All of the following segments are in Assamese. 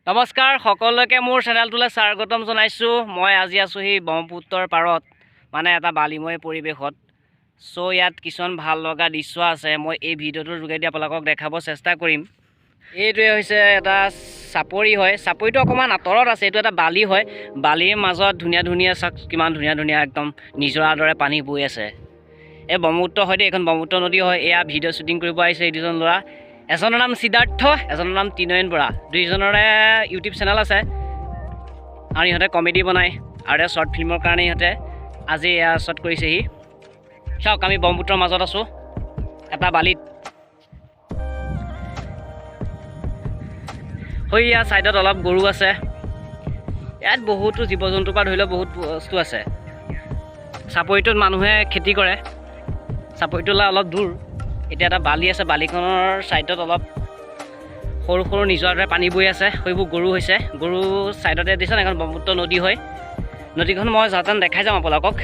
নমস্কাৰ সকলোকে, মোৰ চেনেলটোলৈ স্বাগতম জনাইছোঁ। মই আজি আছোঁহি ব্ৰহ্মপুত্ৰৰ পাৰত, মানে এটা বালিময় পৰিৱেশত। চ' ইয়াত কিছুমান ভাল লগা দৃশ্য আছে, মই এই ভিডিঅ'টোৰ যোগেদি আপোনালোকক দেখাব চেষ্টা কৰিম। এইটোৱে হৈছে এটা চাপৰি হয়। চাপৰিটো অকণমান আঁতৰত আছে। এইটো এটা বালি হয়। বালিৰ মাজত ধুনীয়া ধুনীয়া, চাওক কিমান ধুনীয়া ধুনীয়া একদম নিজৰাৰ দৰে পানী বৈ আছে। এই ব্ৰহ্মপুত্ৰ হয় দেই, এইখন ব্ৰহ্মপুত্ৰ নদী হয়। এয়া ভিডিঅ' শ্বুটিং কৰিব আহিছে এই দুজন ল'ৰা। এজনৰ নাম সিদ্ধাৰ্থ, এজনৰ নাম ত্ৰিনয়ন বৰা। দুইজনৰে ইউটিউব চেনেল আছে আৰু ইহঁতে কমেডি বনায় আৰু শ্বৰ্ট ফিল্মৰ কাৰণে ইহঁতে আজি এয়া শ্বট কৰিছেহি। চাওক, আমি ব্ৰহ্মপুত্ৰৰ মাজত আছোঁ এটা বালিত। সৈয়া ছাইডত অলপ গৰু আছে। ইয়াত বহুতো জীৱ জন্তুৰ পৰা ধৰি লওক বহুত বস্তু আছে। চাপৰিটোত মানুহে খেতি কৰে। চাপৰিটোলৈ অলপ দূৰ। এতিয়া এটা বালি আছে, বালিখনৰ ছাইডত অলপ সৰু সৰু নিজৰাৰ দৰে পানী বৈ আছে। সেইবোৰ গৰু হৈছে। গৰু ছাইডতে দিছে এখন ব্ৰহ্মপুত্ৰ নদী হয়। নদীখন মই যাওঁতে দেখাই যাম আপোনালোকক।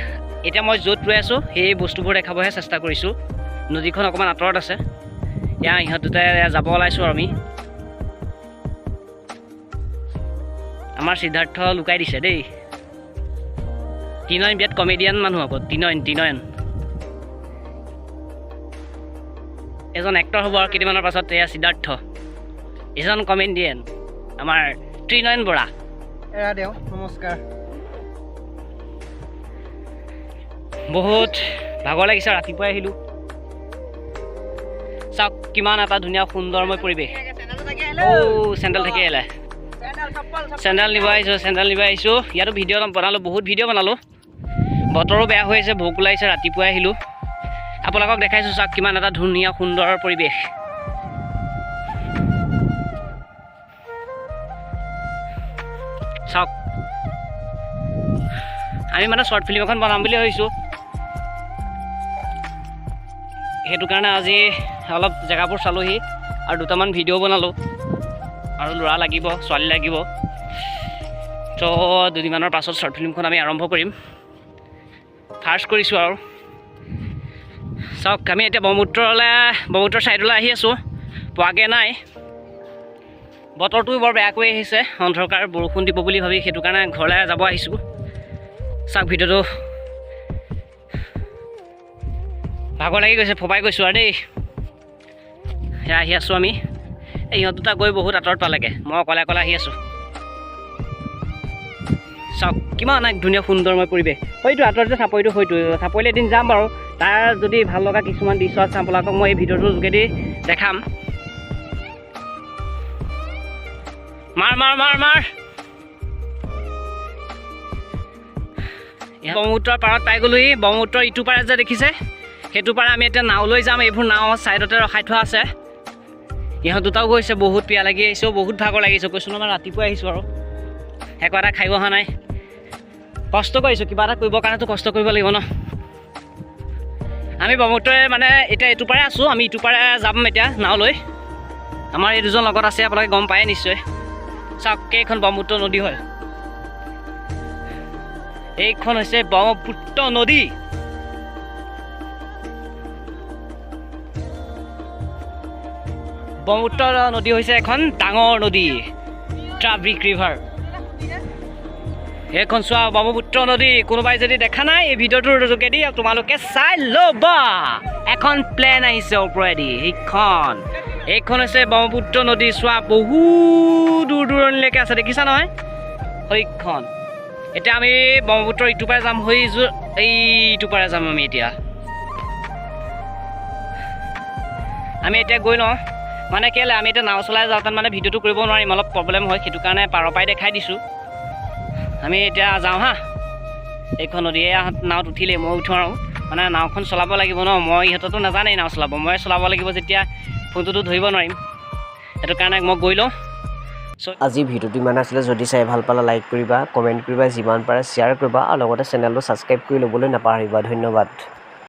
এতিয়া মই য'ত ৰৈ আছোঁ, সেই বস্তুবোৰ দেখাবহে চেষ্টা কৰিছোঁ। নদীখন অকণমান আঁতৰত আছে। ইয়াৰ ইহঁত দুটাই যাব ওলাইছোঁ আৰু আমি। আমাৰ সিদ্ধাৰ্থ লুকাই দিছে দেই। তিনয়ন বিৰাট কমেডিয়ান মানুহ আকৌ। তিনয়ন তিনয়ন এজন এক্টৰ হ'ব আৰু কেইদিনমানৰ পাছত। এয়া সিদ্ধাৰ্থ, এজন কমেডিয়ান আমাৰ ত্ৰিনয়ন বৰা। এৰা দেওঁ, নমস্কাৰ। বহুত ভাগৰ লাগিছে, ৰাতিপুৱাই আহিলোঁ। চাওক কিমান এটা ধুনীয়া সুন্দৰময় পৰিৱেশ। অ' চেণ্ডেল থাকি আহিলে, চেণ্ডেল নিব আহিছোঁ, চেণ্ডেল নিব আহিছোঁ। ইয়াতো ভিডিঅ' বনালোঁ, বহুত ভিডিঅ' বনালোঁ। বতৰো বেয়া হৈ আছে, ভোক ওলাইছে, ৰাতিপুৱাই আহিলোঁ। আপোনালোকক দেখাইছোঁ, চাওক কিমান এটা ধুনীয়া সুন্দৰ পৰিৱেশ। চাওক, আমি মানে শ্বৰ্ট ফিল্ম এখন বনাম বুলি ভাবিছোঁ, সেইটো কাৰণে আজি অলপ জেগাবোৰ চালোহি আৰু দুটামান ভিডিঅ' বনালোঁ। আৰু ল'ৰা লাগিব, ছোৱালী লাগিব। ত' দুদিনমানৰ পাছত শ্বৰ্ট ফিল্মখন আমি আৰম্ভ কৰিম, ফাৰ্ষ্ট কৰিছোঁ আৰু। চাওক, আমি এতিয়া ব্ৰহ্মপুত্ৰৰ ছাইডলৈ আহি আছোঁ, পোৱাগৈ নাই। বতৰটোও বৰ বেয়াকৈ আহিছে, অন্ধকাৰ, বৰষুণ দিব বুলি ভাবি সেইটো কাৰণে ঘৰলৈ যাব আহিছোঁ। চাওক ভিডিঅ'টো, ভাগৰ লাগি গৈছে, ফপাই গৈছোঁ আৰু দেই। সেয়া আহি আছোঁ আমি। এই ইহঁত দুটা গৈ বহুত আঁতৰত পালেগৈ, মই অকলে অকলে আহি আছোঁ। চাওক কিমান এক ধুনীয়া সুন্দৰময় পৰিৱেশ। হয়তো আঁতৰত যে চাপৰিটো, হয়তো চাপৰিলৈ এদিন যাম বাৰু। তাৰ যদি ভাল লগা কিছুমান দৃশ্য আছে, আপোনালোকক মই এই ভিডিঅ'টোৰ যোগেদি দেখাম। মাৰ মাৰ মাৰ মাৰ। ব্ৰহ্মপুত্ৰৰ পাৰত পাই গ'লোহি। ব্ৰহ্মপুত্ৰৰ ইটো পাৰে যে দেখিছে, সেইটো পাৰে আমি এতিয়া নাও লৈ যাম। এইবোৰ নাও ছাইডতে ৰখাই থোৱা আছে। ইহঁত দুটাও গৈছে, বহুত পিয়া লাগি আহিছে, বহুত ভাগৰ লাগিছে। কৈছোঁ নহয়, ৰাতিপুৱাই আহিছোঁ আৰু একো এটা খাই অহা নাই। কষ্ট কৰিছোঁ, কিবা এটা কৰিবৰ কাৰণেতো কষ্ট কৰিব লাগিব ন। আমি ব্ৰহ্মপুত্ৰই মানে এতিয়া এইটো পাৰে আছোঁ, আমি ইটো পাৰে যাম এতিয়া নাও লৈ। আমাৰ এই দুজন লগত আছে, আপোনালোকে গম পায় নিশ্চয়। চাওক, কেইখন ব্ৰহ্মপুত্ৰ নদী হয়। এইখন হৈছে ব্ৰহ্মপুত্ৰ নদী। ব্ৰহ্মপুত্ৰ নদী হৈছে এখন ডাঙৰ নদী, ট্ৰাফিক ৰিভাৰ। এইখন চোৱা ব্ৰহ্মপুত্ৰ নদী। কোনোবাই যদি দেখা নাই, এই ভিডিঅ'টোৰ যোগেদি তোমালোকে চাই ল'বা। এখন প্লেন আহিছে ওপৰেদি, সেইখন এইখন হৈছে ব্ৰহ্মপুত্ৰ নদী। চোৱা, বহু দূৰ দূৰণিলৈকে আছে, দেখিছা নহয় সেইখন। এতিয়া আমি ব্ৰহ্মপুত্ৰৰ ইটো পাৰে যাম, হৈ এইটো পাৰে যাম আমি এতিয়া। আমি এতিয়া গৈ লওঁ, মানে কেলৈ আমি এতিয়া নাও চলাই যাওঁতে মানে ভিডিঅ'টো কৰিব নোৱাৰিম, অলপ প্ৰব্লেম হয়, সেইটো কাৰণে পাৰৰ পৰাই দেখাই দিছোঁ। আমি এতিয়া যাওঁ হা। এইখন নদীয়ে নাৱত উঠিলেই মই উঠোঁ আৰু মানে নাওখন চলাব লাগিব ন, মই ইহঁততো নাজানেই নাও চলাব, মই চলাব লাগিব যেতিয়া ফোনটোতো ধৰিব নোৱাৰিম, সেইটো কাৰণে মই গৈ লওঁ। আজি ভিডিঅ'টো ইমান আছিলে। যদি চাই ভাল পালা, লাইক কৰিবা, কমেণ্ট কৰিবা, যিমান পাৰা শ্বেয়াৰ কৰিবা আৰু লগতে চেনেলটো ছাবস্ক্ৰাইব কৰি ল'বলৈ নাপাহৰিবা। ধন্যবাদ।